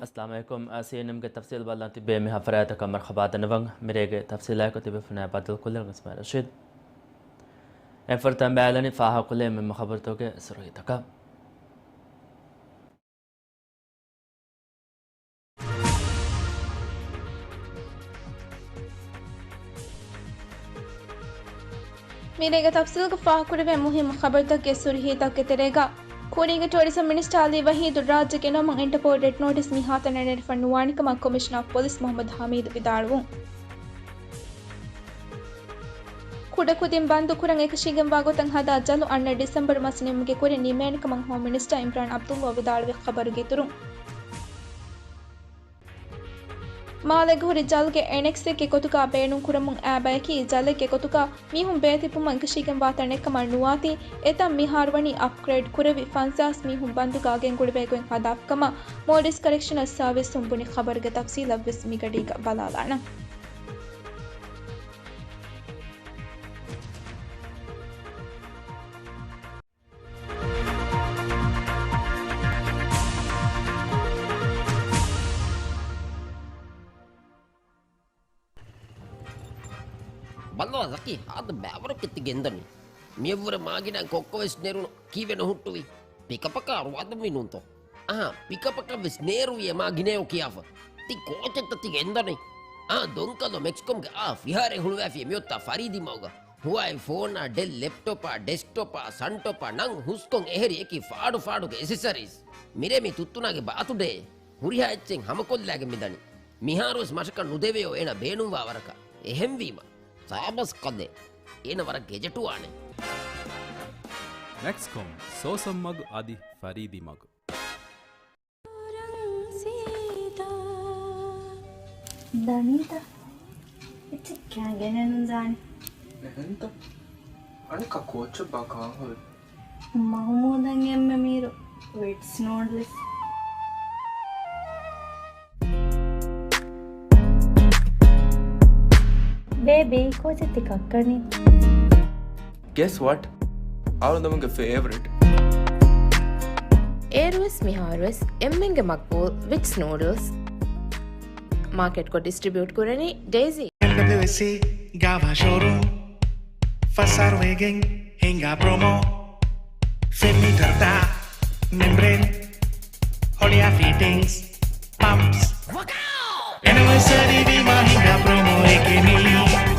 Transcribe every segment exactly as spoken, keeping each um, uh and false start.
އައްސަލާމު ޢަލައިކުމް. އާ، ސީއެންއެމްގެ ތަފްސީލް ބަލަން ތިއްބެވި މިހާ ފަރާތަކަށް މަރުޙަބާ ދަންނަވަން. މިރޭގެ ތަފްސީލާއެކު ތިބޭފުޅުންނާ ބައްދަލުކޮށްލަން އިސްމާޢީލް ރަޝީދު. އެންމެ ފުރަތަމަ ބައިލަނީ ފާހަގަކޮށްލި މުހިއްމު ޚަބަރުތަކުގެ ސުރުޚީތަކަށް. މިރޭގެ ތަފްސީލްގަ ފާހަގަކުރެވޭ މުހިއްމު ޚަބަރުތަކުގެ ސުރުޚީތަކުގެ ތެރޭގަ، ކުރީގެ ޓޫރިޒަމް މިނިސްޓަރ އަލީ ވަހީދު ރާއްޖެ ގެނައުމަށް އިންޓަޕޯލް ރެޑް ނޯޓިސް މިހާތަނަށް ނެރެފަ ނުވާނެ ކަމަށް ކޮމިޝަނަރ އޮފް ޕޮލިސް މުޙައްމަދު ޙަމީދު ވިދާޅުވުން. ކުޑަކުދިން ބަންދުކުރަން އެކަށީގެންވާ ގޮތަށް ހަދާ ޖަލު އަންނަ ޑިސެމްބަރު މަސް ނިމުމުގެ ކުރިން ނިމޭނެ ކަމަށް ހޯމް މިނިސްޓަރ އިމްރާން ޢަބްދުﷲ ވިދާޅުވި ޚަބަރުގެ އިތުރުން. މާލޭގަ ހުރި ޖަލުގެ އެންއެކްސްއެއްގެ ގޮތުގަ ބޭނުންކުރަމުން އައި ބަޔަކީ ޖަލެއްގެ ގޮތުގަ މީހުން ބޭތިއްބުމަށް އެކަށީގެންވާ ތަނެއްކަމަށް ނުވާތީ، އެތަން މިހާރު ވަނީ އަޕްގްރޭޑް ކުރެވި ފަންސާސް މީހުން ބަންދުގަ ގެންގުޅެވޭ ގޮތް ހަދާފިކަމަށް މޯލްޑިވްސް ކަރެކްޝަނަލް ސާވިސް ބުނި ޚަބަރުގެ ތަފްސީލަށްވެސް މިގަޑީގަ ބަލާލާނަން. ބައްލަވާ ޒަކީ، ހާދަ ބައިވަރު ކެތި ގެންދަނީ. މިއަށްވުރެ މާގިނަ ކޮއްކޮވެސް ނެރުނު ކީއްވެ ނުހުއްޓުވީ؟ ޕިކަޕަކާ ރުވާދަންވީ ނޫންތޯ؟ އަހާ، ޕިކަޕަކަށްވެސް ނޭރުވިއޭ މާގިނައޯ ކިޔާފަ. ތި ކޯޗެއްތަ ތި ގެންދަނީ؟ އާ، ދޮންކަލޯ މެކްސްކޮމްގެ އާ ފިހާރައެއް ހުޅުވާފިޔޭ މިއޮތާ ފަރީ ދިމާއުގަ. ހުވާއި ފޯނާ، ޑެލް ލެޕްޓޮޕާ، ޑެސްކްޓޮޕާ، ސަންޓޮޕާ ނަން ހުސްކޮން އެހެރި އެކި ފާޑު ފާޑުގެ އެސެސަރީސް. މިރޭ މި ތުއްތުނާގެ ބާތުޑޭ. ހުރިހާ އެއްޗެއް ހަމަކޮށްލާގެން މިދަނީ. މިހާރުވެސް މަށަކަށް ނުދެވެޔޯ އޭނަ ބޭނުންވާ ވަރަކަށް. އެހެންވީމަ، ސާބަސް ކަލޭ. އޭނަ ވަރަށް ގެޖެޓުވާނެ. މެކްސްކޮމް، ސޯސަން މަގު އަދި ފަރީދީ މަގު. ދަނީތަ؟ އެއްޗެއް ކާން ގެނެއް ނުދާނެ. އެހެންތަ؟ އަނެއްކާ ކޯޗެއް ބާ ކާން ހުރި؟ މަހުމޫދަށް އެންމެ މީރު ވިޓްސް ނޫޑްލްސް. ބޭބީ، ކޯޗެއް ތި ކައްކަނީ؟ Guess what? އަޅުގަނޑުމެންގެ ފޭވަރިޓް. އޭރުވެސް މިހާރުވެސް އެންމެންގެ މަގްބޫލް ވިޓްސް ނޫޑްލްސް. މާކެޓްކޮށް ޑިސްޓްރިބިއުޓް ކުރަނީ ޑޭޒީ. އެމްޑަބްލިއުއެސްސީ ގާވާ ޝޯރޫމް. ފަސް އަހަރު ވެގެން ހިނގާ ޕްރޮމޯ. ފެން މީޓަރުތައް، މެމްބްރޭން، ހޮޅިއާ ފިޓިންގްސް، ޕަމްޕްސް. އެނިވަރސަރީ ވީމާ ހިނގާ ޕްރޮމޯއެކޭ މީ.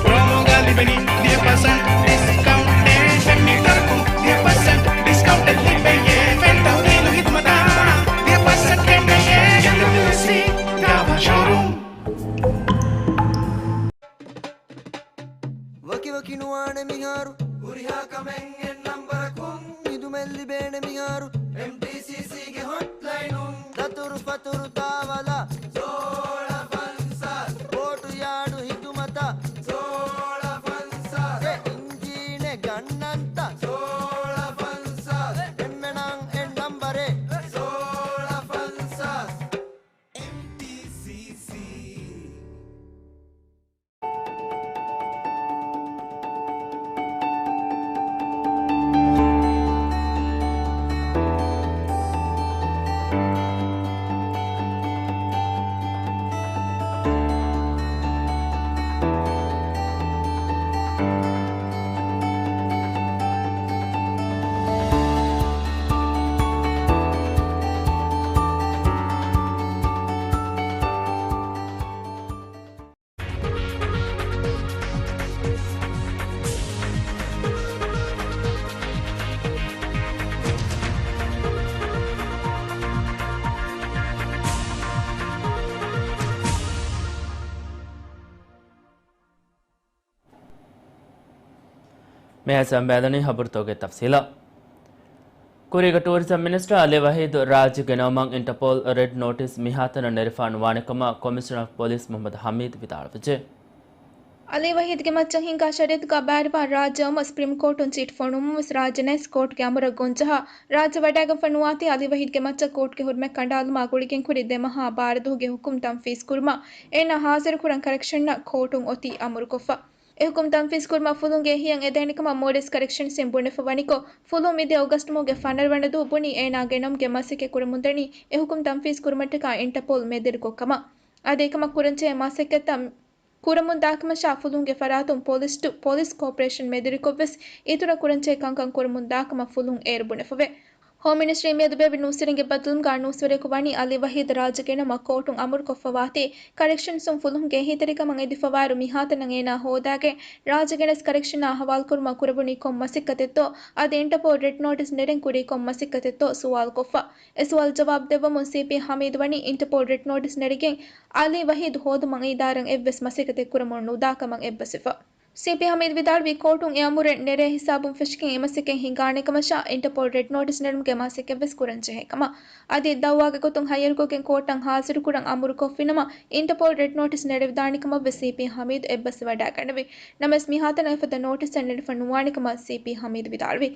ޕްރޮމޯގަ ލިބެނީ ދިހަ ޕަސެންޓް ޑިސްކައުންޓެއް. ފެން މީޓަރަކުން ދިހަ ޕަސެންޓް ޑިސްކައުންޓެއް ލިބެޔޭ. ފެން ތަހުލީލު ހިދުމަތާ ދިހަ ޕަސެންޓް ކެނޑެޔޭ. އެމްޑަބްލިއުއެސްސީ ގާވާ ޝޯރޫމް. ވަކިވަކި ނުވާނެ މިހާރު. ހުރިހާ ކަމެއް އެއް ނަންބަރަކުން. ހިދުމަތް ލިބޭނެ މިހާރު. އެމްޓީސީސީގެ ހޮޓްލައިނުން. ދަތުރު ފަތުރު ތާވަލާ. ސޯޅަ ފަންސާސް. ބޯޓު ޔާޑު ހިދުމަތާ. ސޯޅަ ފަންސާސް. އެ އިންޖީނެއް ގަންނަންތަ؟ ސޯޅަ ފަންސާސް. އެންމެނަށް އެއް ނަންބަރެއް. ސޯޅަ ފަންސާސް. އެމްޓީސީސީ. މިހާ ސަމްބައިލަނީ ހަބަރުތަކުގެ ތަފްސީލަށް. ކުރީގެ ޓޫރިޒަމް މިނިސްޓަރ އަލީ ވަހީދު ރާއްޖެ ގެނައުމަށް އިންޓަޕޯލް ރެޑް ނޯޓިސް މިހާތަނަށް ނެރެފާ ނުވާނެ ކަމަށް ކޮމިޝަނަރ އޮފް ޕޮލިސް މުޙައްމަދު ޙަމީދު ވިދާޅުވެއްޖެ. އަލީ ވަހީދުގެ މައްޗަށް ހިންގާ ޝަރީއަތުގަ ބައިވެރިވާން ރާއްޖެ އައުމަށް ސުޕްރީމް ކޯޓުން ޗީޓް ފޮނުވުމަށް ވެސް ރާއްޖެ ނައިސް ކޯޓްގެ އަމުރަށް ގޮންޖަހާ، ރާއްޖެ ވަޑައިގެންފަ ނުވާތީ އަލީ ވަހީދުގެ މައްޗަށް ކޯޓްގެ ހުރިމަތް ކަނޑާލުމާ ގުޅިގެން ކުރި ދެ މަހާ ބާރަ ދުވަހުގެ ހުކުމް ތަންފީޒް ކުރުމަށް އޭނާ ހާޒިރު ކުރަން ކަރެކްޝަނަށް ކޯޓުން އޮތީ އަމުރުކޮށްފަ. އެ ހުކުމް ތަންފީޒު ކުރުމަށް ފުލުހުންގެ އެހީއަށް އެދޭނެ ކަމަށް މޯލްޑިވްސް ކަރެކްޝަންސްއިން ބުނެފަ ވަނިކޮށް، ފުލުހުން މިދިޔަ އޮގަސްޓު މަހުގެ ފަނަރަ ވަނަ ދުވަހު ބުނީ އޭނާ ގެނައުމުގެ މަސައްކަތް ކުރަމުންދަނީ އެ ހުކުމް ތަންފީޒު ކުރުމަށްޓަކާ އިންޓަޕޯލް މެދުވެރިކޮށް ކަމަށް. އަދި އެކަމަށް ކުރަންޖެހޭ މަސައްކަތްތައް ކުރަމުންދާކަމަށާ ފުލުހުންގެ ފަރާތުން ޕޮލިސް ޓު ޕޮލިސް ކޯޕަރޭޝަން މެދުވެރިކޮށްވެސް އިތުރަށް ކުރަންޖެހޭ ކަންކަން ކުރަމުންދާކަމަށް ފުލުހުން އޭރު ބުނެފަވޭ. ހޯމް މިނިސްޓްރީ މިއަދު ބޭއްވި ނޫސްވެރިންގެ ބައްދަލުވުމުގަ ނޫސްވެރިޔަކު ވަނީ އަލީ ވަހީދު ރާއްޖެ ގެނައުމަށް ކޯޓުން އަމުރުކޮށްފަވާތީ، ކަރެކްޝަންސުން ފުލުހުންގެ އެހީތެރިކަމަށް އެދިފަވާއިރު މިހާތަނަށް އޭނާ ހޯދާގެން ރާއްޖެ ގެނެސް ކަރެކްޝަނާ ހަވާލުކުރުމަށް ކުރެވުނީ ކޮން މަސައްކަތެއްތޯ، އަދި އިންޓަޕޯލް ރެޑް ނޯޓިސް ނެރެން ކުރީ ކޮން މަސައްކަތެއްތޯ ސުވާލުކޮށްފަ. އެ ސުވާލު ޖަވާބު ދެއްވަމުން ސީޕީ ހަމީދު ވަނީ އިންޓަޕޯލް ރެޑް ނޯޓިސް ނެރެގެން އަލީ ވަހީދު ހޯދުމަށް އެ އިދާރާއަށް އެއްވެސް މަސައްކަތެއް ކުރަމުން ނުދާކަމަށް އެއްބަސްވެފަ. ސީޕީ ހަމީދު ވިދާޅުވީ، ކޯޓުން އެ އަމުރެއް ނެރޭ ހިސާބުން ފެށިގެން އެ މަސައްކަތް ހިނގާނެ ކަމަށާ، އިންޓަޕޯލް ރެޑް ނޯޓިސް ނެރުމުގެ މަސައްކަތްވެސް ކުރަންޖެހޭ ކަމަށް. އަދި ދައުވާގެ ގޮތުން ހައްޔަރުކޮށްގެން ކޯޓަށް ހާޒިރުކުރަން އަމުރުކޮށްފިނަމަ، އިންޓަޕޯލް ރެޑް ނޯޓިސް ނެރެވިދާނެ ކަމަށްވެސް ސީޕީ ހަމީދު އެއްބަސްވެވަޑައި ގަންނަވި. ނަމަވެސް މިހާތަނަށް އެފަދަ ނޯޓިސްއެއް ނެރެފަ ނުވާނެ ކަމަށް ސީޕީ ހަމީދު ވިދާޅުވި.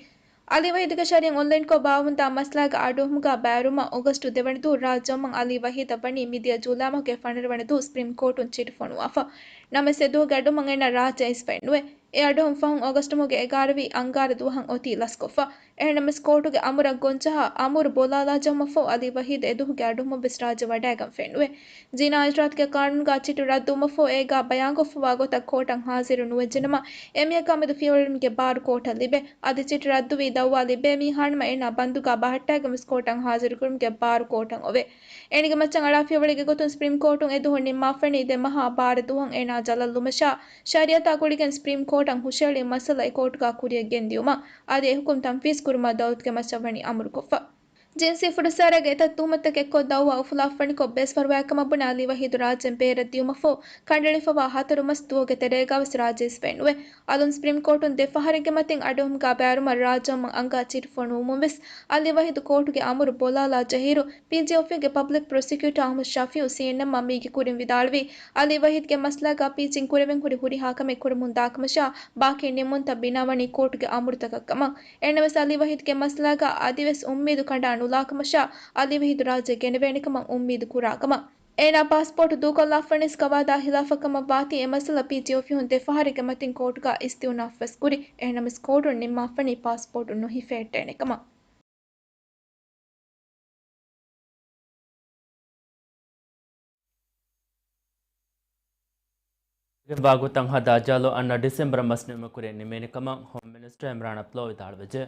އަލީ ވަހީދުގެ ޝަރީއަތް އޮންލައިންކޮށް ބާއްވަމުންދާ މައްސަލާގެ އަޑުއެހުމުގަ ބައިވެރިވުމަށް އޮގަސްޓު ދެވަނަ ދުވަހު ރާއްޖެ އޮމަން އަލީ ވަހީދަށް ވަނީ މިދިޔަ ޖޫލައި މަހުގެ ފަނަރަ ވަނަ ދުވަހު ސްޕްރީމް ކޯޓުން ޗިޓު ފޮނުވާފަ. ނަމަވެސް އެ ދުވަހުގެ އަޑުއެހުމަށް އޭނާ ރާއްޖެ އައިސްފައެއް ނުވޭ. އެ އަޑުއެހުން ފަހުން އޮގަސްޓު މަހުގެ އެގާރަ ވި އަންގާރަ ދުވަހަށް އޮތީ ލަސްކޮށްފަ. އެހެންނަމަވެސް ކޯޓުގެ އަމުރަށް ގޮންޖަހާ އަމުރު ބޯލާލާ ޖެހުމަށްފަހު އަލީ ވަހީދު އެ ދުވަހުގެ އަޑުއެހުމަށްވެސް ރާއްޖެ ވަޑައިގެންފައެއް ނުވޭ. ޒިނާ އިޖުރާއަތުގެ ޤާނޫނުގަ ޗިޓު ރައްދުވުމަށްފަހު އޭގަ ބަޔާންކޮށްފަވާ ގޮތަށް ކޯޓަށް ހާޒިރު ނުވެއްޖެނަމަ، އެމީހަކާ މެދު ފިޔަވަޅުގެ ބާރު ކޯޓަށް ލިބޭ. އަދި ޗިޓު ރައްދުވީ ދައުވާ ލިބޭ މީހާނަމަ އޭނާ ބަންދުގަ ބަހައްޓާގެންވެސް ކޯޓަށް ހާޒިރުކުރުމުގެ ބާރު ކޯޓަށް އޮވޭ. އޭނާގެ މައްޗަށް އަޅާ ފިޔަވަޅުގެ ގޮތުން ސްޕްރީމް ކޯޓުން އެދުވަހު ނިންމާފަނީ ދެ މަހާ ބާރަ ދުވަހަށް އޭނާ ޖަލަށްލުމަށާ، ޝަރީއަތާ ގުޅިގެން ސްޕްރީމް ކޯޓަށް ހުށައެޅި މައްސަލަ އެ ކޯޓުގަ ކުރިއަށް ގެންދިއުމަށް. އަދި އެ ހުކުމް ތަންފީޒް ކުރުމަށް ދައުލަތުގެ މައްޗަށް ވަނީ އަމުރުކޮށްފަ. ޖިންސީ ފުރިއްސާރައިގެ އެތައް ތުހުމަތްތަކެއްކޮށް ދައުވާ އުފުލާފަނިކޮށް ބޭސްފަރުވާ ކަމަށް ބުނެ އަލީ ވަހީދު ރާއްޖެއިން ބޭރަށް ދިޔުމަށްފަހު ކަނޑައެޅިފަވާ ހަތަރު މަސް ދުވަހުގެ ތެރޭގަވެސް ރާއްޖެ އިސްފައެއް ނުވޭ. އަލުން ސްޕްރީމް ކޯޓުން ދެ ފަހަރެއްގެ މަތިން އަޑުއެހުމުގަ ބައިވެރިވުމަށް ރާއްޖެ އޮމަން އަންގާ ޗިޓު ފޮނުވުމުންވެސް އަލީ ވަހީދު ކޯޓުގެ އަމުރު ބޯލާލާ ޖެހިއިރު، ޕީޖީ އޮފީހުގެ ޕަބްލިކް ޕްރޮސިކިއުޓާ އަޙްމަދު ޝަފީއު ސީއެންއެމްއަށް މީގެ ކުރިން ވިދާޅުވީ، އަލީ ވަހީދުގެ މައްސަލާގަ ޕީޖީން ކުރެވެން ހުރި ހުރިހާ ކަމެއް ކުރަމުންދާކަމަށާ، ބާކީ ނިންމުންތައް ބިނާވަނީ ކޯޓުގެ އަމުރުތަކަށް ކަމަށް. އެހެންނަމަވެސް އަލީ ވަހީދުގެ މައްސަލާގަ އަދިވެސް އުއްމީދު ކަނޑާ ނުލާކަމަށާ، އަލީ ވަހީދު ރާއްޖެ ގެނެވޭނެކަމަށް އުއްމީދު ކުރާކަމަށް. އޭނާ ޕާސްޕޯޓު ދޫކޮށްލާފަނިސް ގަވާއިދާ ހިލާފަށް ކަމަށްވާތީ، އެ މައްސަލަ ޕީޖީ އޮފީހުން ދެ ފަހަރެއްގެ މަތިން ކޯޓުގަ އިސްތިއުނާފްވެސް ކުރި. އެހެންނަމަވެސް ކޯޓުން ނިންމާފަނީ ޕާސްޕޯޓު ނުހިފޭއްޓޭނެ ކަމަށް. ގެންވާ ގޮތަށް ހަދާ ޖަލު އަންނަ ޑިސެމްބަރ މަސް ނިމުމުގެ ކުރިން ނިމޭނެ ކަމަށް ހޯމް މިނިސްޓަރ އިމްރާން އަބްދުﷲ ވިދާޅުވެއްޖެ.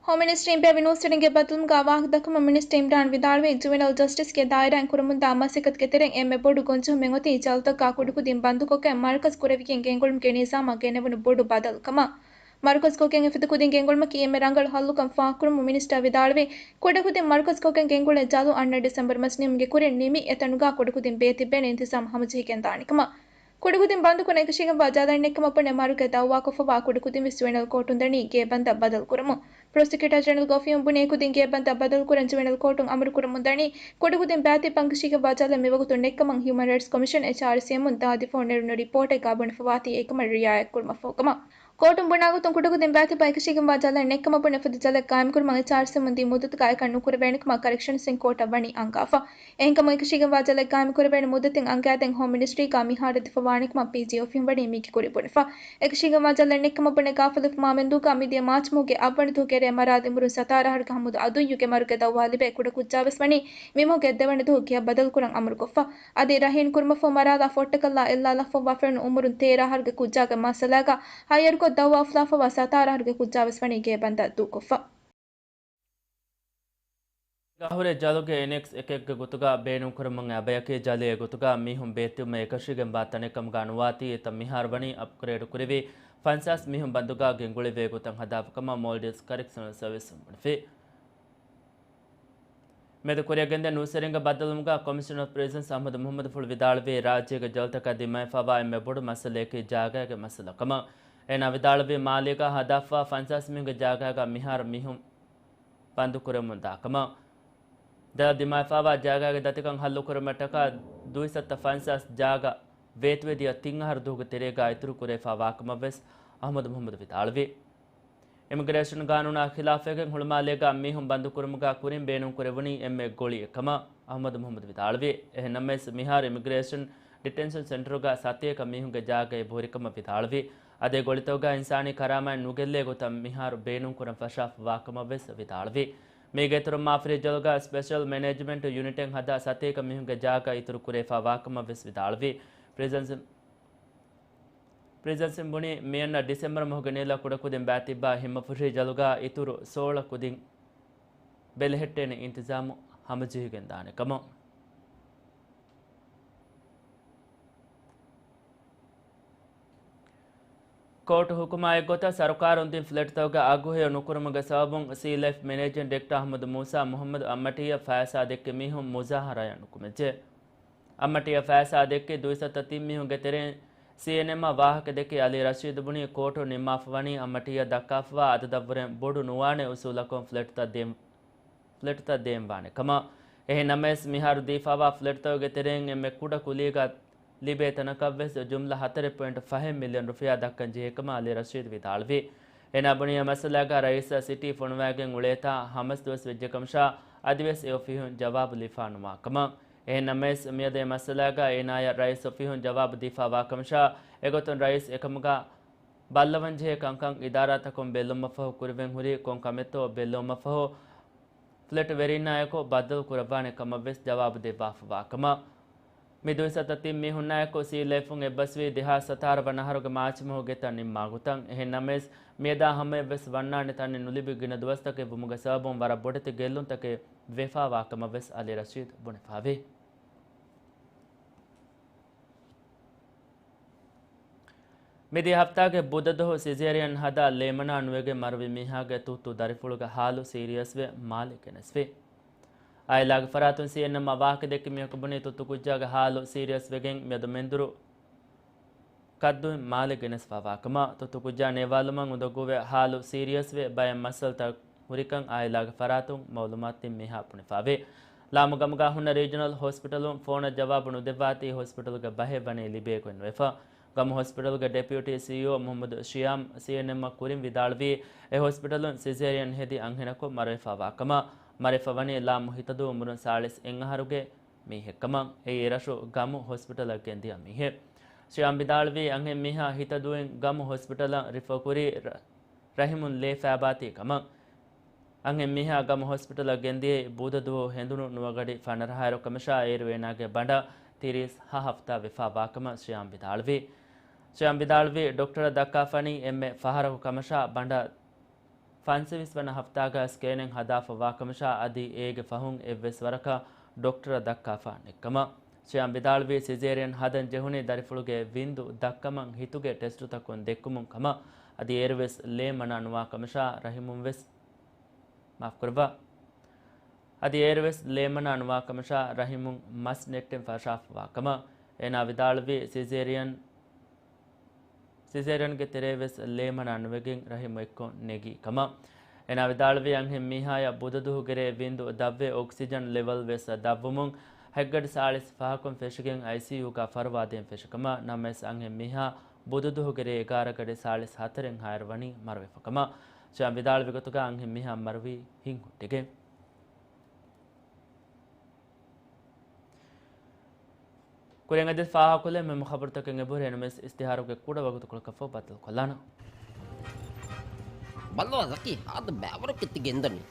ހޯމް މިނިސްޓްރީން ބޭއްވި ނޫސްވެރިންގެ ބައްދަލުވުމުގަ ވާހަކަ ދައްކަމުން މިނިސްޓަރ އިމްރާން ވިދާޅުވީ، ޖުވެނަލް ޖަސްޓިސްގެ ދާއިރާއިން ކުރަމުންދާ މަސައްކަތުގެ ތެރެއިން އެންމެ ބޮޑު ގޮންޖެހުމެއް އޮތީ ޖަލުތަކާ ކުޑަކުދިން ބަންދުކޮށްގެން މަރުކަޒު ކުރެވިގެން ގެންގުޅުމުގެ ނިޒާމަށް ގެނެވުނު ބޮޑު ބަދަލުކަމަށް. މަރުކަޒުކޮށްގެން އެފަދަ ކުދިން ގެންގުޅުމަކީ އެންމެ ރަނގަޅު ހައްލުކަން ފާހަގަކުރުމުން މިނިސްޓަރ ވިދާޅުވީ، ކުޑަކުދިން މަރުކަޒުކޮށްގެން ގެންގުޅޭ ޖަލު އަންނަ ޑިސެމްބަރ މަސް ނިމުމުގެ ކުރިން ނިމި އެތަނުގަ ކުޑަކުދިން ބޭތިއްބޭނެ އިންތިޒާމް ހަމަޖެހިގެން ދާނެ ކަމަށް. ކުޑަކުދިން ބަންދުކުރަން އެކަށީގެންވާ ޖަލަށް ނެތްކަމަށް ބުނެ މަރުގެ ދައުވާކޮށްފަވާ ކުޑަކުދިންވެސް ޖުވެނަލް ކޯޓުން ދަނީ ގޭބަންދަށް ބަދަލުކުރަމުން. ޕްރޮސިކިއުޓާ ޖެނެރަލްގެ އޮފީހުން ބުނި އެކުދިން ގޭބަންދަށް ބަދަލުކުރަން ޖުވެނަލް ކޯޓުން އަމުރުކުރަމުން ދަނީ، ކުޑަކުދިން ބައިތިއްބަން އެކަށީގެންވާ ޖަލަށް މިވަގުތު ނެތްކަމަށް ހިއުމަން ރައިޓްސް ކޮމިޝަން، އެޗްއާރްސީއެމުން ދާދިފަހު ނެރުނު ރިޕޯޓެއްގަ ބުނެފަވާތީ އެކަމަށް ރިއާޔަތްކުރުމަށްފަހު ކަމަށް. ކޯޓުން ބުނާގޮތުން ކުޑަކުދިން ބައިތިއްބަން އެކަށީގެންވާ ޖަލަށް ނެތްކަމަށް ބުނެ އެފަދަ ޖަލެއް ގާއިމްކުރުމަށް އެޗްއާރްސީއެމުން ދިން މުއްދަތުގަ އެކަން ނުކުރެވޭނެކަމަށް ކަރެކްޝަންސް އިން ކޯޓަށް ވަނީ އަންގާފަ. އެހެންކަމުން އެކަށީގެންވާ ޖަލެއް ގާއިމްކުރެވޭނެ މުއްދަތެއް އަންގާދޭން ހޯމް މިނިސްޓްރީގަ މިހާރު އެދިފަވާނެކަމަށް ޕީޖީ އޮފީހުން ވަނީ މީގެ ކުރިން ބުނެފަ. އެކަށީގެންވާ ޖަލެއް ނެތްކަމަށް ބުނެ ގާފިލުވެފަ މާމެންދޫގަ މިދިޔަ މާޗް މަހުގެ އަށްވަނަ ދުވަހު ގެރޭ މަރާލާ އުމުރުން ސަތާރަ އަހަރުގެ ހަމުދު އަދުއްޔުގެ މަރުގެ ދައުވާ ލިބޭ ކުޑަކުއްޖާވެސް ވަނީ މިމަހުގެ ދެވަނަ ދުވަހު ގެއަށް ބަދަލުކުރަން އަމުރުކޮށްފަ. އަދި ރަހީން ކުރުމަށްފަހު މަރާލާ ފޮށްޓަކަށްލާ އެއްލާ ލަފަވާފައިވުނު އުމުރުން ތޭރަ އަހަރުގެ ކުއްޖާގެ މައްސަލާގަ ހައްޔަރުކޮށް ދައުވާ އުފުލާފަވާ ސަތާރަ އަހަރުގެ ކުއްޖާވެސް ވަނީ ގޭބަންދަށް ދޫކޮށްފަ. ގާހުރެ ޖަލުގެ އެނެކްސް އެކެއްގެ ގޮތުގަ ބޭނުންކުރަމުން އެ އަބަޔަކީ ޖަލެއް އެގޮތުގަ މީހުން ބޭތިއްބުމަށް އެކަށީގެންވާ ތަނެއް ކަމުގަ ނުވާތީ އެތައް މިހާރު ވަނީ އަޕްގްރޭޑް ކުރެވި ފަންސާސް މީހުން ބަންދުގަ ގެންގުޅެވޭ ގޮތަށް ހަދާފަ ކަމަށް މޯލްޑިވްސް ކަރެކްޝަނަލް ސަރވިސް ބުނެފި. މެދު ކުރިއަށް ގެންދިޔަ ނޫސްވެރިންގެ ބައްދަލުވުމުގަ ކޮމިޝަނަރ އޮފް ޕްރިޒަންސް އަޙްމަދު މުޙައްމަދު ފުޅު ވިދާޅުވީ، ރާއްޖޭގެ ޖަލުތަކަށް ދިމާވެފަވާ އެންމެ ބޮޑު މައްސަލައަކީ ޖާގައިގެ މައްސަލަ ކަމަށް. އޭނާ ވިދާޅުވީ، މާލޭގަ ހަދާފަ ފަންސާސް މީހުންގެ ޖާގައިގަ މިހާރު މީހުން ބަންދުކުރަމުންދާ ކަމަށް. ޖަލަށް ދިމާވެފަވާ ޖާގައިގެ ދަތިކަން ހައްލުކުރުމަށްޓަކާ ދުއިސައްތަ ފަންސާސް ޖާގަ ވޭތުވެދިޔަ ތިން އަހަރު ދުވަހުގެ ތެރޭގަ އިތުރު ކުރެވިފަ ވާކަމަށްވެސް އަޙްމަދު މުޙައްމަދު ވިދާޅުވި. އިމިގްރޭޝަން ގާނޫނާ ޚިލާފުވެގެން ހުޅުމާލޭގަ މީހުން ބަންދުކުރުމުގަ ކުރިން ބޭނުންކުރެވުނީ އެންމެ ގޮޅިއެއް ކަމަށް އަޙްމަދު މުޙައްމަދު ވިދާޅުވި. އެހެންނަމަވެސް، މިހާރު އިމިގްރޭޝަން ޑިޓެންޝަން ސެންޓަރުގަ ސަތޭކަ މީހުންގެ ޖާގައެއް ބުހުރިކަމަށް ވިދާޅުވި. އަދި ގޮޅިތަކުގަ އިންސާނީ ކަރާމާތް ނުގެއްލޭ ގޮތަށް މިހާރު ބޭނުންކުރަން ފަށާފަ ވާކަމަށްވެސް ވިދާޅުވި. މީގެ އިތުރުން މާފިރި ޖަލުގަ ސްޕެޝަލް މެނޭޖްމަންޓް ޔުނިޓެއް ހަދާ ސަތޭކަ މީހުންގެ ޖާގަ އިތުރު ކުރެވިފަ ވާކަމަށްވެސް ވިދާޅުވި. ޕްރިޒަންސް، ޕްރިޒަންސް ބުނީ މިއަންނަ ޑިސެމްބަރު މަހުގެ ނިލަ ކުޑަކުދިން ބައިތިއްބާ ހިމަފުށި ޖަލުގަ އިތުރު ސޯޅަ ކުދިން ބެލެހެއްޓޭނެ އިންތިޒާމު ހަމަޖެހިގެންދާނެ ކަމަށް. ކޯޓު ހުކުމާ އެއްގޮތަށް ސަރުކާރުން ދިން ފްލެޓްތަކުގެ އަގުހެޔޮ ނުކުރުމުގެ ސަބަބުން ސީ ލައިފް މެނޭޖިން ޑިރެކްޓަރ އަޙްމަދު މޫސާ މުޙައްމަދު އައްމަޓީއަށް ފައިސާ ދެއްކި މީހުން މުޒާހަރާއަށް ނުކުމެއްޖެ. އައްމަޓީއަށް ފައިސާ ދެއްކި ދުއިސައްތަ ތިން މީހުންގެ ތެރެއިން ސީއެންއެމްއަށް ވާހަކަ ދެއްކި އަލީ ރަޝީދު ބުނީ ކޯޓުން ނިންމާފަވަނީ އައްމަޓީއަށް ދައްކާފަވާ އަދަދަށްވުރެން ބޮޑު ނުވާނެ އުސޫލަކުން ފްލެޓްތައް ދޭން ފްލެޓްތައް ދޭން ވާނެ ކަމަށް. އެހެން ނަމަވެސް، މިހާރު ދީފާވާ ފްލެޓްތަކުގެ ތެރެއިން އެންމެ ކުޑަ ކުލީގަ ލިބޭ ތަނަކަށްވެސް ޖުމްލަ ހަތަރެއް ޕޮއިންޓް ފަހެއް މިލިއަން ރުފިޔާ ދައްކަން ޖެހޭ ކަމަށް އަލީ ރަޝީދު ވިދާޅުވި. އޭނާ ބުނީ، އެ މައްސަލާގަ ރައީސަށް ސިޓީ ފޮނުވައިގެން އުޅޭތާ ހަމަސް ދުވަސް ވެއްޖެ ކަމަށާ، އަދިވެސް އެ އޮފީހުން ޖަވާބު ލިބިފާ ނުވާ ކަމަށް. އެހެން ނަމަވެސް، މިއަދު އެ މައްސަލާގަ އޭނާޔަށް ރައީސް އޮފީހުން ޖަވާބު ދީފާ ވާ ކަމަށާ، އެގޮތުން ރައީސް އެކަމުގަ ބައްލަވަންޖެހޭ ކަންކަން އިދާރާތަކުން ބެއްލުމަށްފަހު ކުރެވެން ހުރީ ކޮން ކަމެއްތޯ ބެއްލުމަށްފަހު، ފްލެޓް ވެރީންނާއެކު ބައްދަލު ކުރައްވާނެ ކަމަށްވެސް ޖަވާބު ދެއްވާފަވާ ކަމަށް. މި ދުއިސައްތަ ތިން މީހުންނާއެކު ސީ ލައިފުން އެއްބަސްވީ ދެހާސް ސަތާރަ ވަނަ އަހަރުގެ މާޗް މަހު ގެތައް ނިންމާ ގޮތަށް. އެހެން ނަމަވެސް، މިއަދާ ހަމަޔަށްވެސް ވަންނާނެ ތަނެއް ނުލިބި ގިނަ ދުވަސްތަކެއް ވުމުގެ ސަބަބުން ވަރަށް ބޮޑެތި ގެއްލުންތަކެއް ވެފާވާ ކަމަށްވެސް އަލީ ރަޝީދު ބުނެފާވި. މިދިޔަ ހަފްތާގެ ބުދަދުހު ސިޒޭރިއަން ހަދާ ލޭމަނާ ނުވެގެން މަރުވި މީހާގެ ތުއްތު ދަރިފުޅުގެ ހާލު ސީރިއަސްވެ މާލެ ގެނެސްފި. އާއިލާގެ ފަރާތުން ސީއެންއެމްއަށް ވާހަކަ ދެއްކި މީހަކު ބުނީ ތުއްތު ކުއްޖާގެ ހާލު ސީރިއަސްވެގެން މިއަދު މެންދުރު ކައްދުއިން މާލެ ގެނެސްފާވާ ކަމަށް. ތުއްތު ކުއްޖާ ނޭވާލުމަށް އުނދަގޫވެ ހާލު ސީރިއަސްވެ ބައެއް މައްސަލަތައް ހުރިކަން އާއިލާގެ ފަރާތުން މައުލޫމާތު ދިން މީހާ ބުނެފާވި. ލާމު ގަމުގަ ހުންނަ ރީޖަނަލް ހޮސްޕިޓަލުން ފޯނަށް ޖަވާބު ނުދެއްވާތީ ހޮސްޕިޓަލުގެ ބަހެއް ވަނީ ލިބޭ ގޮތް ނުވެފަ. ގަމު ހޮސްޕިޓަލުގެ ޑެޕިއުޓީ ސީއީއޯ މުހައްމަދު ޝިޔާމް ސީއެންއެމްއަށް ކުރިން ވިދާޅުވީ، އެ ހޮސްޕިޓަލުން ސިޒޭރިއަން ހެދި އަންހެނަކު މަރުވެފަވާ ކަމަށް. މަރުވެފަވަނީ ލާމު ހިތަދޫ އުމުރުން ސާޅީސް އެއް އަހަރުގެ މީހެއްކަމަށް. އެއީ އެރަށު ގަމު ހޮސްޕިޓަލަށް ގެންދިޔަ މީހެއް. ޝިޔާމް ވިދާޅުވީ، އަންހެން މީހާ ހިތަދޫއިން ގަމު ހޮސްޕިޓަލަށް ރިފަރުކުރީ ރަ-، ރަހިމުން ލޭ ފައިބާތީ ކަމަށް. އަންހެން މީހާ ގަމު ހޮސްޕިޓަލަށް ގެންދިޔައީ ބުދަދުވަހު ހެނދުނު ނުވަގަޑި ފަނަރަހައިރު ކަމަށާ، އޭރު އޭނާގެ ބަނޑަށް ތިރީސް ހަ ހަފްތާ ވެފާވާކަމަށް ޝިޔާމް ވިދާޅުވި. ޝިޔާމް ވިދާޅުވީ، ޑޮކްޓަރަށް ދައްކާފަނީ އެންމެ ފަހަރަކު ކަމަށާ، ބަނޑަށް ފަންސަވީސް ވަނަ ހަފްތާގަ ސްކޭނިން ހަދާފަ ވާކަމަށާ، އަދި އޭގެ ފަހުން އެއްވެސް ވަރަކަށް ޑޮކްޓަރަށް ދައްކާފަ ނެތްކަމަށް. ޝިޔާމް ވިދާޅުވީ، ސިޒޭރިއަން ހަދަން ޖެހުނީ ދަރިފުޅުގެ ވިންދު ދައްކަމަށް ހިތުގެ ޓެސްޓުތަކުން ދެއްކުމުން ކަމަށް. އަދި އޭރުވެސް ލޭ މަނާ ނުވާ ކަމަށާ، ރަހިމުންވެސް، މާފުކުރައްވާ. އަދި އޭރުވެސް ލޭ މަނާ ނުވާ ކަމަށާ، ރަހިމުން މަސް ނެއްޓެން ފަށާފަވާ ކަމަށް. އޭނާ ވިދާޅުވީ، ސިޒޭރިއަން ސިޒޭރިއަންގެ ތެރޭވެސް ލޭ މަނާ ނުވެގެން ރަހިމު އެއްކޮށް ނެގީ ކަމަށް. އޭނާ ވިދާޅުވީ، އަންހެން މީހާޔަށް ބުދަދުހުގެރޭ ވިންދު ދަށްވެ އޮކްސިޖަން ލެވެލް ވެސް ދަށްވުމުން ހަތްގަޑި ސާޅީސް ފަހަކުން ފެށިގެން އައިސީޔޫގަ ފަރުވާދޭން ފެށި ކަމަށް. ނަމަވެސް، އަންހެން މީހާ ބުދަދުހުގެރޭ އެގާރަ ގަޑި ސާޅީސް ހަތަރެއްހާއިރު ވަނީ މަރުވެފަ ކަމަށް. ޝިޔާމް ވިދާޅުވި ގޮތުގަ އަންހެން މީހާ މަރުވީ ހިތް ހުއްޓިގެން. ކުރިން އަދި ފާހަގަކޮށްލެވޭ މެމެ ޚަބަރުތަކެއް އެބަހުރި. އެންއެމްއެސް އިސްތިހާރުގެ ކުޑަ ވަގުތުކޮޅަކަށްފަހު ބައްދަލުކޮށްލާނަން. ބައްލަވާ ޒަކީ، ހާދަ ބައިވަރަކަށް ތި ގެންދަނީ.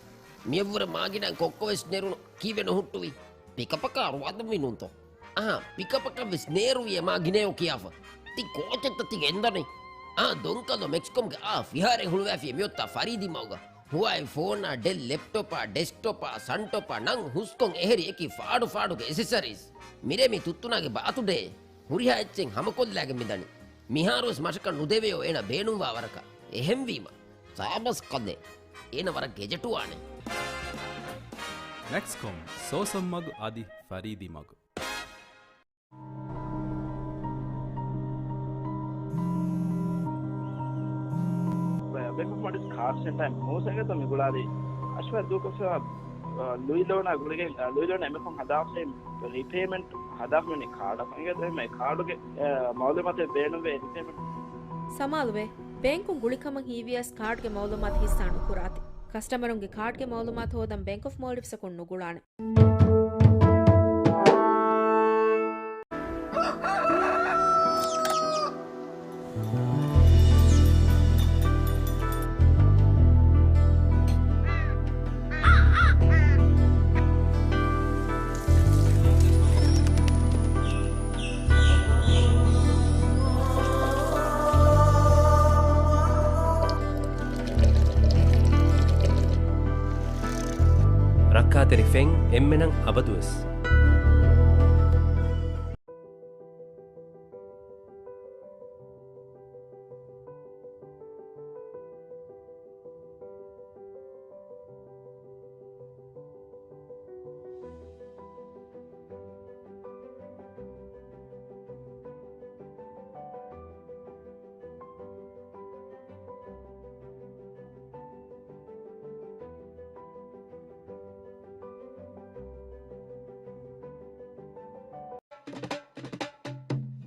މިއަށްވުރެ މާގިނަ ކޮއްކޮވެސް ނެރުނު. ކީއްވެ ނުހުއްޓުވީ؟ ޕިކަޕަކާ ރުވާދަންވީ ނޫންތޯ؟ އަހާ، ޕިކަޕަކަށްވެސް ނޭރުވި އެ މާގިނަޔޯ ކިޔާފަ. ތި ކޯޗެއްތަ ތި ގެންދަނީ؟ އާ، ދޮންކަލޯ މެކްސްކޮމްގެ އާ ފިހާރައެއް ހުޅުވައިފި މިއޮތާ ފަރީދީ މަގުގަ. ހުވާއި ފޯނާ، ޑެލް ލެޕްޓޮޕާ، ޑެސްކްޓޮޕާ، ސަންޓޮޕާ ނަން ހުސްކޮން އެހެރި އެކި ފާޑު ފާޑުގެ އެސެސަރީސް. މިރޭ މި ތުއްތުނާގެ ބާތުޑޭ. ހުރިހާ އެއްޗެއް ހަމަކޮށްލާގެން މިދަނީ. މިހާރުވެސް މަށަކަށް ނުދެވެޔޯ އޭނަ ބޭނުންވާ ވަރަކަށް. އެހެންވީމަ، ސާބަސް ކަލޭ. އޭނަ ވަރަށް ގެޖެޓުވާނެ. މެކްސްކޮމް، ސޯސަން މަގު އަދި ފަރީދީ މަގު. ބޭންކް އޮފް މޯލްޑިވްސް ކާޑް ސެންޓަރ މޫސަގެތަ މި ގުޅާލީ އަޝްވަތް ދޫކޮށްފަ، އަ، ލުއި ލޯނާ ގުޅިގެން، އ، ލުއި ލޯނާ އެމެކޮން ހަދާފައި ރީޕޭމަންޓް ހަދާފަ މި ކާޑަށް ފަނގޭ ދެމެ ކާޑުގެ، އ، މައުލޫމާތެއް ބޭނުންވޭ ރީޕޭމަންޓް. ސަމާލުވެ، ބޭންކުން ގުޅިކަމަށް ހީވިޔަސް ކާޑްގެ މައުލޫމާތު ހިއްސާ ނުކުރާތި. ކަސްޓަމަރުންގެ ކާޑްގެ މައުލޫމާތު ހޯދަން ބޭންކް އޮފް މޯލްޑިވްސްއަކުން ނުގުޅާނެ. ތެރިފެން އެންމެނަށް އަބަދުވެސް.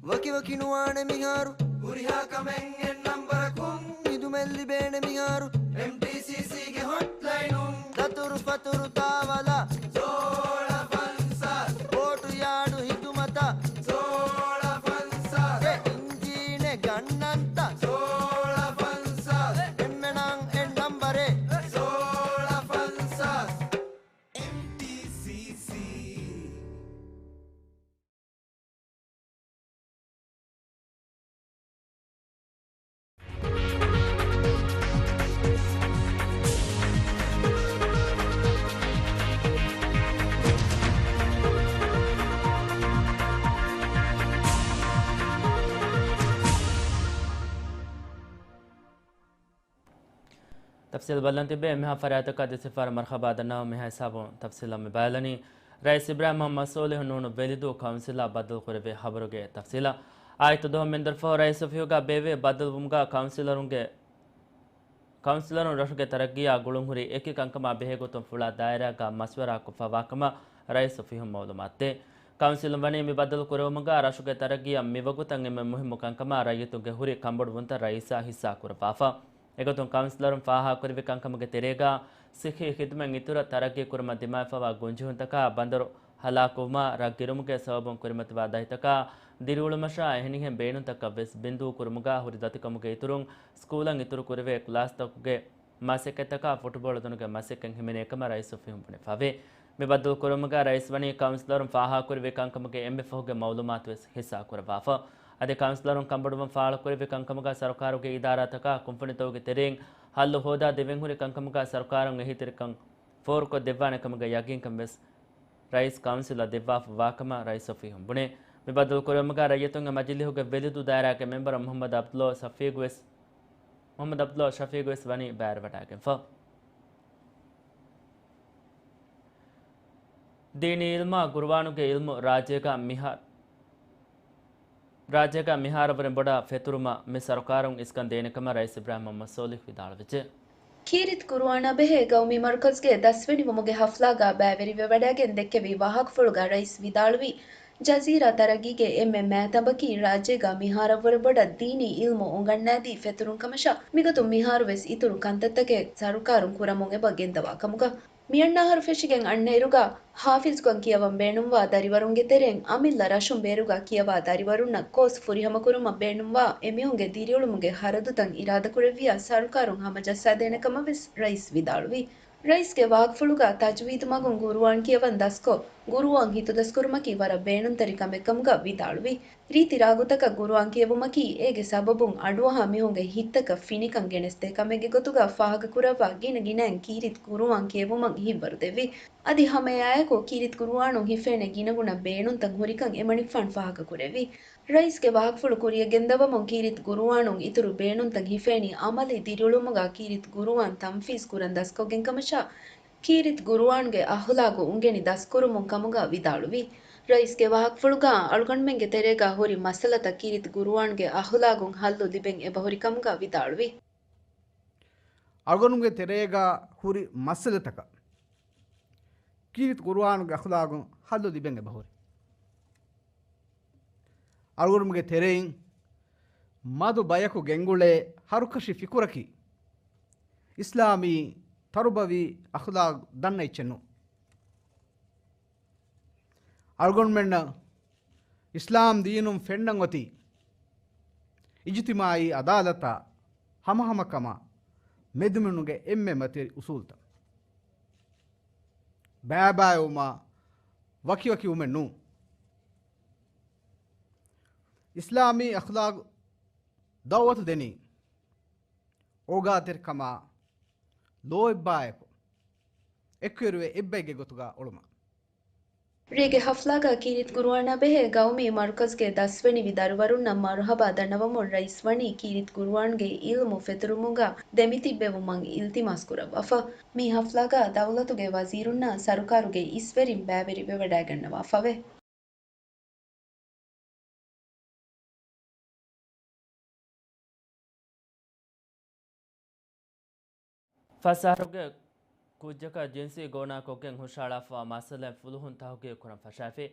ވަކިވަކި ނުވާނެ މިހާރު، ހުރިހާ ކަމެއް އެއް ނަންބަރަކުން. ހިދުމަތް ލިބޭނެ މިހާރު، އެމްޓީސީސީގެ ހޮޓްލައިނުން. ދަތުރު ފަތުރު ތާވަލާ، ސޯޅަ ފަންސާސް. ބޯޓު ޔާޑު ހިދުމަތާ، ސޯޅަ ފަންސާސް. އެ އިންޖީނެއް ގަންނަންތަ، ސޯޅަ ފަންސާސް. އެންމެނަށް އެއް ނަންބަރެއް، ސޯޅަ ފަންސާސް. އެމްޓީސީސީ. ތަފްސީލް ބަލަން ތިބޭ. އެންމެހާ ފަރާތަކަށް ދެސިފާރަ މަރުޙަބާ ދަންނަވަން. މިހާ ހިސާބުން ތަފްސީލަށް މި ބައިލަނީ. ރައީސް އިބްރާހިމް މުޙައްމަދު ސޯލިހު ނޫނު ވެލިދޫ ކައުންސިލާ ބައްދަލުކުރެވޭ ޚަބަރުގެ ތަފްސީލަށް. އާދިއްތަ ދުވަހު މިންވަރު ފަހު ރައީސް އޮފީހުގަ ބޭއްވި ބައްދަލުވުމުގަ ކައުންސިލަރުންގެ، ކައުންސިލަރުން ރަށުގެ ތަރައްގީއާ ގުޅުންހުރި އެކި ކަންކަމާ ބެހޭގޮތުން ފުޅާ ދާއިރާގަ މަޝްވަރާ ކޮށްފަވާކަމަށް ރައީސް އޮފީހުން މައުލޫމާތުދޭ. ކައުންސިލުން ވަނީ މި ބައްދަލު ކުރެވުމުގަ ރަށުގެ ތަރައްގީއަށް މިވަގުތަށް އެންމެ މުހިއްމު ކަންކަމާ ރައްޔިތުންގެ ހުރި ކަންބޮޑުވުންތައް ރައީސާ ހިއްސާ ކުރައްވާފަ. އެގޮތުން ކައުންސިލަރުން ފާހަގަކުރެއްވި ކަންކަމުގެ ތެރޭގަ ސިއްހީ ޚިދުމަތް އިތުރަށް ތަރައްގީ ކުރުމަށް ދިމާވެފަވާ ގޮންޖެހުންތަކާ ބަނދަރު ހަލާކުވުމާ ރަށް ގިރުމުގެ ސަބަބުން ކުރިމަތިވާ ދަތިތަކާ ދިރިއުޅުމަށާ އެހެނިހެން ބޭނުންތަކަށް ވެސް ބިންދޫ ކުރުމުގަ ހުރި ދަތިކަމުގެ އިތުރުން ސްކޫލަށް އިތުރު ކުރެވޭ ކްލާސްތަކުގެ މަސައްކަތްތަކާ ފުޓުބޯޅަ ދޮނުގެ މަސައްކަތް ހިމެނޭ ކަމަށް ރައީސް އޮފީހުން ބުނެފަވޭ. މި ބައްދަލު ކުރުމުގަ ރައީސް ވަނީ ކައުންސިލަރުން ފާހަގަކުރެއްވި ކަންކަމުގެ އެންމެ ފަހުގެ މައުލޫމާތު ވެސް ހިއްސާ ކުރައްވާފަ. އަދި ކައުންސިލަރުން ކަންބޮޑުވުން ފާޅުކުރެއްވި ކަންކަމުގަ ސަރުކާރުގެ އިދާރާތަކާ ކުންފުނިތަކުގެ ތެރެއިން ހައްލު ހޯދާ ދެވެންހުރި ކަންކަމުގަ ސަރުކާރުން އެހީތެރިކަން ފޯރުކޮށްދެއްވާނެ ކަމުގެ ޔަގީންކަން ވެސް ރައީސް ކައުންސިލަށް ދެއްވާފަ ވާކަމަށް ރައީސް އޮފީހުން ބުނޭ. މި ބައްދަލު ކުރެވުމުގަ ރައްޔިތުންގެ މަޖިލީހުގެ ވެލިދޫ ދާއިރާގެ މެމްބަރު މުޙައްމަދު ޢަބްދުﷲ ޝަފީޤު ވެސް، މުޙައްމަދު ޢަބްދުﷲ ޝަފީޤު ވެސް ވަނީ ބައިވެރިވަޑައިގެންފަ. ދީނީ ޢިލްމާ ޤުރުއާނުގެ ޢިލްމު ރާއްޖޭގަ މިހާ-، ރާއްޖޭގަ މިހާރަށްވުރެން ބޮޑަށް ފެތުރުމަށް މި ސަރުކާރުން އިސްކަން ދޭނެ ކަމަށް ރައީސް އިބްރާހިމް މުޙައްމަދު ސޯލިހު ވިދާޅުވެއްޖެ. ކީރިތި ޤުރުއާނާ ބެހޭ ގައުމީ މަރުކަޒުގެ ދަސްވެނިވުމުގެ ޙަފްލާގަ ބައިވެރިވެވަޑައިގެން ދެއްކެވި ވާހަކަފުޅުގަ ރައީސް ވިދާޅުވީ، ޖަޒީރާ ތަރައްގީގެ އެންމެ މާތަނބަކީ ރާއްޖޭގަ މިހާރަށްވުރެ ބޮޑަށް ދީނީ ޢިލްމު އުނގަންނާދީ ފެތުރުން ކަމަށާ، މިގޮތުން މިހާރުވެސް އިތުރު ކަންތައްތަކެއް ސަރުކާރުން ކުރަމުން އެބަ ގެންދަވާ ކަމުގަ. މިއަންނަ އަހަރު ފެށިގެން އަންނައިރުގަ ޙާފިޒުކަން ކިޔަވަން ބޭނުންވާ ދަރިވަރުންގެ ތެރެއިން އަމިއްލަ ރަށުން ބޭރުގަ ކިޔަވާ ދަރިވަރުންނަށް ކޯސް ފުރިހަމަކުރުމަށް ބޭނުންވާ އެމީހުންގެ ދިރިއުޅުމުގެ ޚަރަދުތައް އިރާދަކުރެއްވިޔާ ސަރުކާރުން ހަމަޖައްސާދޭނެ ކަމަށް ވެސް ރައީސް ވިދާޅުވި. ރައީސްގެ ވާހަކަފުޅުގަ ތަޖްވީދު މަގުން ޤުރުއާން ކިޔަވަން ދަސްކޮށް، ޤުރުއާން ހިތުދަސްކުރުމަކީ ވަރަށް ބޭނުންތެރި ކަމެއް ކަމުގަ ވިދާޅުވި. ރީތި ރާގުތަކަށް ޤުރުއާން ކިޔެވުމަކީ އޭގެ ސަބަބުން އަޑުއަހާ މީހުންގެ ހިތްތަކަށް ފިނިކަން ގެނެސްދޭ ކަމެއްގެ ގޮތުގަ ފާހަގަކުރައްވާ ގިނަ ގިނައިން ކީރިތި ޤުރުއާން ކިޔެވުމަށް ހިތްވަރުދެއްވި. އަދި ހަމައެއާއެކު ކީރިތި ޤުރުއާނުން ހިފޭނެ ގިނަގުނަ ބޭނުންތައް ހުރިކަން އެމަނިކުފާނު ފާހަގަކުރެއްވި. ރައީސްގެ ވާހަކަފުޅު ކުރިއަށް ގެންދަވަމުން ކީރިތި ޤުރުއާނުން އިތުރު ބޭނުންތައް ހިފޭނީ ޢަމަލީ ދިރިއުޅުމުގަ ކީރިތި ޤުރުއާން ތަންފީޒު ކުރަން ދަސްކޮށްގެން ކަމަށާ، ކީރިތި ޤުރުއާންގެ އަޚްލާޤު އުނގެނި ދަސްކުރުމުން ކަމުގަ ވިދާޅުވި. ރައީސްގެ ވާހަކަފުޅުގަ އަޅުގަނޑުމެންގެ ތެރޭގަ ހުރި މައްސަލަތައް ކީރިތި ޤުރުއާންގެ އަޚްލާޤުން ޙައްލު ލިބެން އެބަހުރި ކަމުގަ ވިދާޅުވި. އަޅުގަނޑުމެންގެ ތެރޭގަ ހުރި މައްސަލަތަކަށް ކީރިތި ޤުރުއާނުގެ އަޚްލާޤުން ޙައްލު ލިބެން އެބަހުރި. އަޅުގަނޑުމެންގެ ތެރެއިން މަދު ބަޔަކު ގެންގުޅޭ ހަރުކަށި ފިކުރަކީ، އިސްލާމީ ތަރުބަވީ އަޚްލާޤު ދަންނަ އެއްޗެއް ނޫން. އަޅުގަނޑުމެންނަށް އިސްލާމް ދީނުން ފެންނަން އޮތީ، އިޖުތިމާޢީ ޢަދާލަތާ، ހަމަހަމަކަމާ، މެދުމިނުންގެ އެންމެ މަތިވެރި އުސޫލުތައް. ބައިބައިވުމާ، ވަކިވަކިވުމެއް ނޫން. އިސްލާމީ އަޚްލާޤު ދަޢުވަތު ދެނީ، އޯގާތެރިކަމާ، ލޯތްބާއެކު އެއްކުއިރުވެ އެއްބައެއްގެ ގޮތުގަ އޮޅުމަށް. ރީގެ ހަފްލާގަ ކީރިތި ޤުރުއާނާ ބެހޭ ގައުމީ މަރުކަޒުގެ ދަސްވަނިވި ދަރިވަރުންނަށް މަރުޙަބާ ދަންނަވަމުން ރައީސް ވަނީ ކީރިތި ޤުރުއާންގެ ޢިލްމު ފެތުރުމުގަ ދެމިތިއްބެވުމަށް އިލްތިމާސް ކުރައްވާފަ. މި ހަފްލާގަ ދައުލަތުގެ ވަޒީރުންނާ ސަރުކާރުގެ އިސްވެރިން ބައިވެރިވެވަޑައިގަންނަވާފަވޭ. ފަސް އަހަރުގެ ކުއްޖަކަށް ޖިންސީ ގޯނާކޮށްގެން ހުށަހަޅާފައިވާ މައްސަލައިން ފުލުހުން ތަހުގީގު ކުރަން ފަށާފި.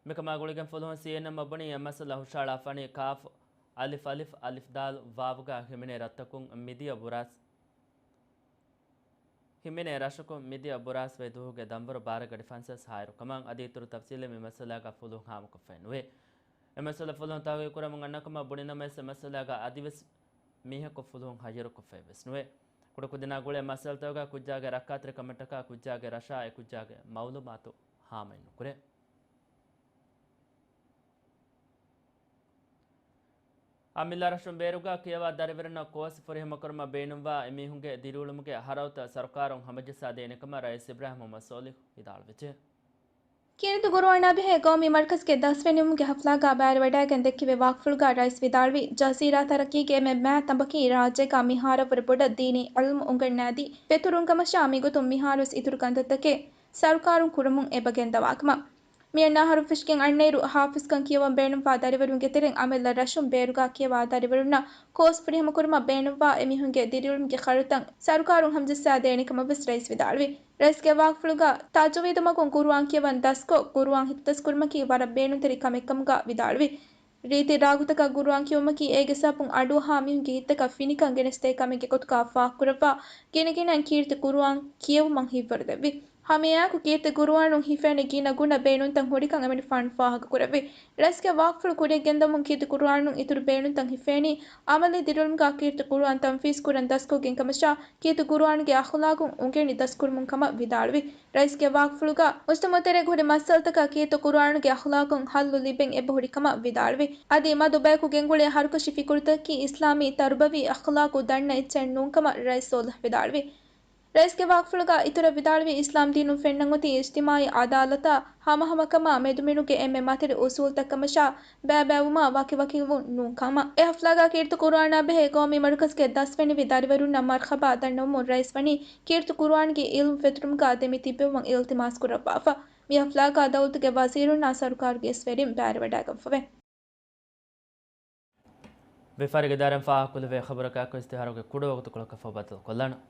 މިކަމާ ގުޅިގެން ފުލުހުން ސީއެންއެމްއަށް ބުނީ އެ މައްސަލަ ހުށަހަޅާފާނީ ކާފް އަލިފް އަލިފް އަލިފް ދާލް ވާވުގަ ހިމެނޭ ރަށްތަކުން މިދިޔަ ބުރާސް، ހިމެނޭ ރަށަކުން މިދިޔަ ބުރާސްވައި ދުވަހުގެ ދަންވަރު ބާރަ ގަޑި ފަންސާސް ހާއިރު ކަމަށް. އަދި އިތުރު ތަފްސީލެއް މި މައްސަލާގަ ފުލުހުން ހާމަކޮށްފައެއް ނުވޭ. އެ މައްސަލަ ފުލުހުން ތަހުގީގު ކުރަމުން އަންނަ ކަމަށް ބުނި ނަމަވެސް، އެ މައްސަލާގަ އަދިވެސް މީހަކު ފުލުހުން ހައްޔަރުކޮށްފައެއް ވެސް ނުވޭ. ކުޑަކުދިންނާ ގުޅޭ މައްސަލަތަކުގަ ކުއްޖާގެ ރައްކާތެރިކަމަށްޓަކާ ކުއްޖާގެ ރަށާ އެ ކުއްޖާގެ މައުލޫމާތު ހާމައެއް ނުކުރޭ. އަމިއްލަ ރަށުން ބޭރުގަ ކިޔަވާ ދަރިވަރުންނަށް ކޯސް ފުރިހަމަކުރުމަށް ބޭނުންވާ އެމީހުންގެ ދިރިއުޅުމުގެ ހަރައުތައް ސަރުކާރުން ހަމަޖައްސާދޭނެ ކަމަށް ރައީސް އިބްރާހިމް މުހައްމަދު ސޯލިހު ވިދާޅުވެއްޖެ. ކީރިތި ޤުރުއާނާ ބެހޭ ގައުމީ މަރުކަޒުގެ ދަސްވެނިވުމުގެ ހަފްލާގަ ބައިވެރިވަޑައިގެން ދެއްކެވި ވާހަކަފުޅުގަ ރައީސް ވިދާޅުވީ، ޖަޒީރާ ތަރައްޤީގެ އެންމެ މާތް ތަނބަކީ ރާއްޖޭގަ މިހާރަށްވުރެ ބޮޑަށް ދީނީ ޢިލްމު އުނގެންނާދީ ފެތުރުން ކަމަށާ، މިގޮތުން މިހާރުވެސް އިތުރު ކަންތައްތަކެއް ސަރުކާރުން ކުރަމުން އެބަ ގެންދަވާކަމަށް. މިއަންނަ އަހަރު ފެށިގެން އަންނައިރު، ހާފިޒްކަން ކިޔަވަން ބޭނުންވާ ދަރިވަރުންގެ ތެރެއިން އަމިއްލަ ރަށުން ބޭރުގަ ކިޔަވާ ދަރިވަރުންނަށް ކޯސް ފުރިހަމަކުރުމަށް ބޭނުންވާ އެމީހުންގެ ދިރިއުޅުމުގެ ޚަރަދުތައް ސަރުކާރުން ހަމަޖައްސާދޭނެ ކަމަށް ވެސް ރައީސް ވިދާޅުވި. ރައީސްގެ ވާހަކަފުޅުގަ ތަޖުވީދު މަގުން ޤުރުއާން ކިޔަވަން ދަސްކޮށް، ޤުރުއާން ހިތުދަސްކުރުމަކީ ވަރަށް ބޭނުންތެރި ކަމެއް ކަމުގަ ވިދާޅުވި. ރީތި ރާގުތަކަށް ޤުރުއާން ކިޔެވުމަކީ އޭގެ ސަބަބުން އަޑުއަހާ މީހުންގެ ހިތްތަކަށް ފިނިކަން ގެނެސްދޭ ކަމެއްގެ ގޮތުގަ ފާހަގަކުރައްވާ، ގިނަގިނައިން ކީރިތި ޤުރުއާން ކިޔެވުމަށް ހިތްވަރުދެއްވި. ހަމައެއާއެކު ކީރިތި ޤުރުއާނުން ހިފޭނެ ގިނަ ގުނަ ބޭނުންތައް ހުރިކަން އެމަނިކުފާނު ފާހަގަކުރެއްވި. ރައީސްގެ ވާހަކަފުޅު ކުރިއަށް ގެންދަވަމުން ކީރިތި ޤުރުއާނުން އިތުރު ބޭނުންތައް ހިފޭނީ އަމަލީ ދިރިއުޅުމުގަ ކީރިތި ޤުރުއާން ތަންފީޒު ކުރަން ދަސްކޮށްގެން ކަމަށާ، ކީރިތި ޤުރުއާނުގެ އަޚުލާޤުން އުނގެނި ދަސްކުރަމުން ކަމަށް ވިދާޅުވި. ރައީސްގެ ވާހަކަފުޅުގަ މުޖްތަމަޢު ތެރޭގަ ހުރި މައްސަލަތަކަށް ކީރިތި ޤުރުއާނުގެ އަޚުލާޤުން ހައްލު ލިބެން އެބަހުރި ކަމަށް ވިދާޅުވި. އަދި މަދު ބަޔަކު ގެންގުޅޭ ހަރުކަށި ފިކުރުތަކަކީ އިސްލާމީ ތަރުބަވީ އަޚުލާޤު ދަންނަ އެއްޗެއް ނޫން ކަމަށް ރައީސް ސޯލިހް ވިދާޅުވި. ރައީސްގެ ވާހަކަފުޅުގަ އިތުރަށް ވިދާޅުވީ، އިސްލާމް ދީނުން ފެންނަން އޮތީ އިޖްތިމާޢީ އަދާލަތާ ހަމަހަމަކަމާ މެދުމިނުގެ އެންމެ މަތިރި އުސޫލުތައް ކަމަށާ، ބައިބައިވުމާ ވަކިވަކިވުން ނޫން ކަމަށް. އެ ހަފްލާގަ ކީރިތި ޤުރުއާނާ ބެހޭ ގައުމީ މަރުކަޒުގެ ދަސްވެނިވި ދަރިވަރުންނަށް މަރްޙަބާ ދަންނަވަމުން ރައީސް ވަނީ ކީރިތި ޤުރުއާންގެ ޢިލްމު ފެތުރުމުގަ ދެމިތިއްބެވުމަށް އިލްތިމާސް ކުރައްވާފަ. މި ހަފްލާގަ ދައުލަތުގެ ވަޒީރުންނާ ސަރުކާރުގެ އިސްވެރިން ބައިވެރިވެވަޑައިގަންފަވޭ. ވިޔަފާރިގެ ދާއިރާއިން ފާހަގަކުރެވޭ ޚަބަރަކާއެކު އިސްތިހާރުގެ ކުޑަ ވަގުތުކޮޅަކަށްފަހު ބައްދަލުކޮށްލާނަން.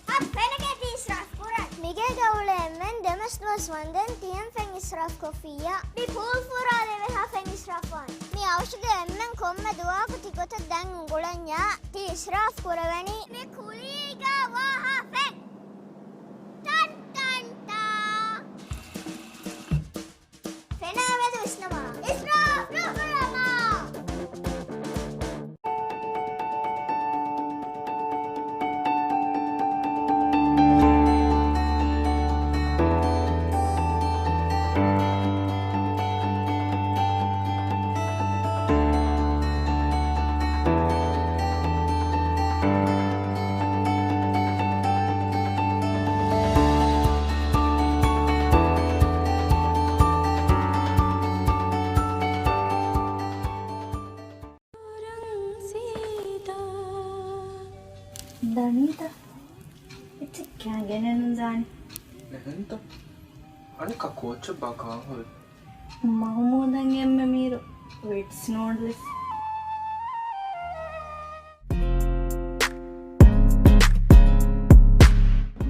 އަ، ފެނަކޭ ތި އިސްރާފް ކުރަން. މިގޭގަ އުޅޭ އެންމެން ދެމަސް ދުވަސް ވަންދެން ތިޔަން ފެން އިސްރާފް ކޮށްފިއްޔާ. މި ޕޫލް ފުރާލެވޭ ހާ ފެން އިސްރާފް ވާން. މި އަވަށުދޭ އެންމެން ކޮންމެ ދުވަހަކު ތި ގޮތަށް ދެން އުނގުޅަންޏާ ތި އިސްރާފް ކުރެވެނީ. މި ކުލީގަ ވާ ހާ ފެން. ޓަން ޓަން ޓާ. ފެނާ މެދު ވިސްނަމާ. އިސްރާފް ނުކުރަމާ. ދަނީތަ؟ އެއްޗެއް ކިޔާ ގެނެއްނުދާނެ. އެހެންތަ؟ އަނެއްކާ ކޯއްޗެއްބާ ކާން ހުރި؟ މަހުމޫދަށް އެންމެ މީރު ވިޓްސް ނޫޑްލްސް.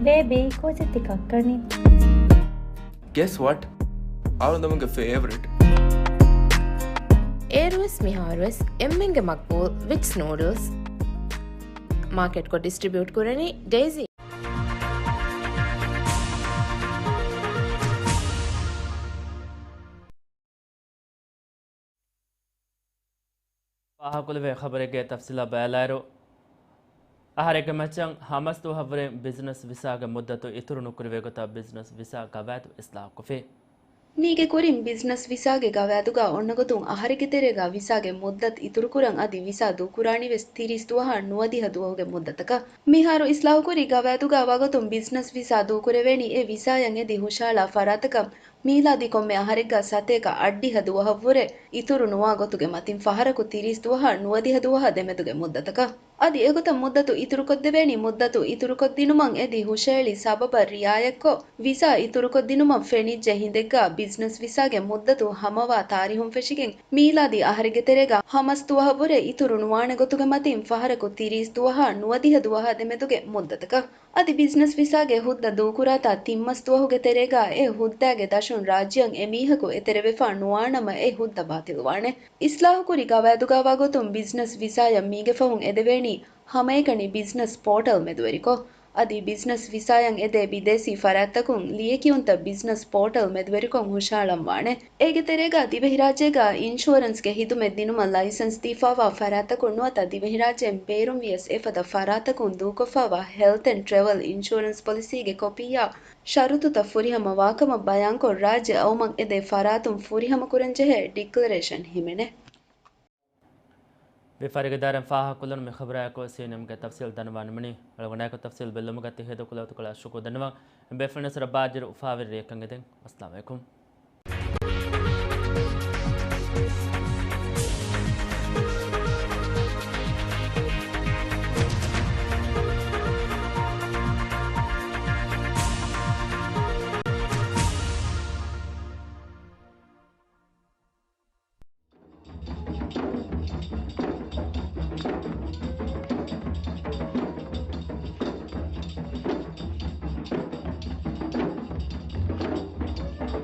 ބޭބީ، ކޯޗެއް ތި ކައްކަނީ؟ Guess what? އަޅުގަނޑުގެ ފޭވަރިޓް. އޭރުވެސް މިހާރުވެސް އެންމެންގެ މަގްބޫލް ވިޓްސް ނޫޑްލްސް. މާކެޓްކޮށް ޑިސްޓްރިބިއުޓް ކުރަނީ ޑެއިސީ. ފާހަގަކުރެވޭ ޚަބަރެއްގެ ތަފްސީލާ ބައިލާއިރު، އަހަރެއްގެ މައްޗަށް ހަމަސް ދުވަހަށްވުރެ ބިޒްނަސް ވިސާގެ މުއްދަތު އިތުރު ނުކުރެވޭ ގޮތަށް ބިޒްނަސް ވިސާ ގަވާއިދު އިސްލާހުކޮށްފި. މީގެ ކުރިން ބިޒްނަސް ވިސާގެ ގަވާއިދުގަ އޮންނަ ގޮތުން އަހަރެއްގެ ތެރޭގަ ވިސާގެ މުއްދަތު އިތުރުކުރަން އަދި ވިސާ ދޫކުރާނީވެސް ތިރީސް ދުވަހާ ނުވަދިހަ ދުވަހުގެ މުއްދަތަކަށް. މިހާރު އިސްލާހުކުރި ގަވާއިދުގަ ވަގުތުން ބިޒްނަސް ވިސާ ދޫކުރެވޭނީ އެ ވިސާޔަށް އެދި ހުށަހަޅާ ފަރާތަކަށް މީލާދީ ކޮންމެ އަހަރެއްގަ ސަތޭކަ އަށްޑިހަ ދުވަހަށްވުރެ އިތުރު ނުވާ ގޮތުގެ މަތިން ފަހަރަކު ތިރީސް ދުވަހާ ނުވަދިހަ ދުވަހާ ދެމެދުގެ މުއްދަތަކަށް. އަދި އެގޮތަށް މުއްދަތު އިތުރުކޮށްދެވޭނީ މުއްދަތު އިތުރުކޮށްދިނުމަށް އެދި ހުށައެޅި ސަބަބަށް ރިއާޔަތްކޮށް، ވިސާ އިތުރުކޮށްދިނުމަށް ފެނިއްޖެ ހިނދެއްގަ ބިޒްނަސް ވިސާގެ މުއްދަތު ހަމަވާ ތާރީހުން ފެށިގެން މީލާދީ އަހަރެއްގެ ތެރޭގަ ހަމަސް ދުވަހަށްވުރެ އިތުރު ނުވާނެ ގޮތުގެ މަތިން ފަހަރަކު ތިރީސް ދުވަހާ ނުވަދިހަ ދުވަހާ ދެމެދުގެ މުއްދަތަކަށް. އަދި ބިޒްނަސް ވިސާގެ ހުއްދަ ދޫކުރާތާ ތިން މަސް ދުވަހުގެ ތެރޭގަ އެ ހުއްދައިގެ ދަށުން ރާއްޖެއަށް އެމީހަކު އެތެރެވެފާ ނުވާނަމަ އެ ހުއްދަ ބާތިލްވާނެ. އިސްލާހުކުރި ގަވާއިދުގަ ވަގުތުން ބިޒްނަސް ވިސާޔަށް މީގެ ފަހުން އެދެވޭނީ ހަމައެކަނި ބިޒްނަސް ޕޯޓަލް މެދުވެރިކޮށް. އަދި ބިޒްނަސް ވިސާޔަށް އެދޭ ބިދޭސީ ފަރާތްތަކުން ލިޔެކިޔުންތައް ބިޒްނަސް ޕޯޓަލް މެދުވެރިކޮށް ހުށަހަޅަން ވާނެ. އޭގެ ތެރޭގަ ދިވެހިރާއްޖޭގަ އިންޝުއަރެންސްގެ ހިދުމަތް ދިނުމަށް ލައިސަންސް ދީފާވާ ފަރާތްތަކުން ނުވަތަ ދިވެހިރާއްޖޭން ބޭރުންވިޔަސް އެފަދަ ފަރާތްތަކުން ދޫކޮށްފާވާ ހެލްތް އެންޑް ޓްރެވަލް އިންޝުއަރެންސް ޕޮލިސީގެ ކޮޕީއާ ޝަރުތުތައް ފުރިހަމަ ވާކަމަށް ބަޔާންކޮށް، ރާއްޖެ އައުމަށް އެދޭ ފަރާތުން ފުރިހަމަކުރަންޖެހޭ ޑިކްލަރޭޝަން ހިމެނޭ. ވިޔަފާރިގެ ދާއިރާއިން ފާހަގަކޮށްލުނު މި ޚަބަރާއެކު ސީއެންއެމްގެ ތަފްސީލް ދަންނަވާނަމަނީ. އަޅުގަނޑާއެކު ތަފްސީލް ބެއްލުމުގަ ތި ހޭދަކުލައިތުކަޅަށް ޝުކުރު ދަންނަވަން. ބޭފުޅުންނަށް ބާއްޖަ އުފާވެރި ރެއެއްކަން އެދެން. އައްސަލާމު ޢަލައިކުމް.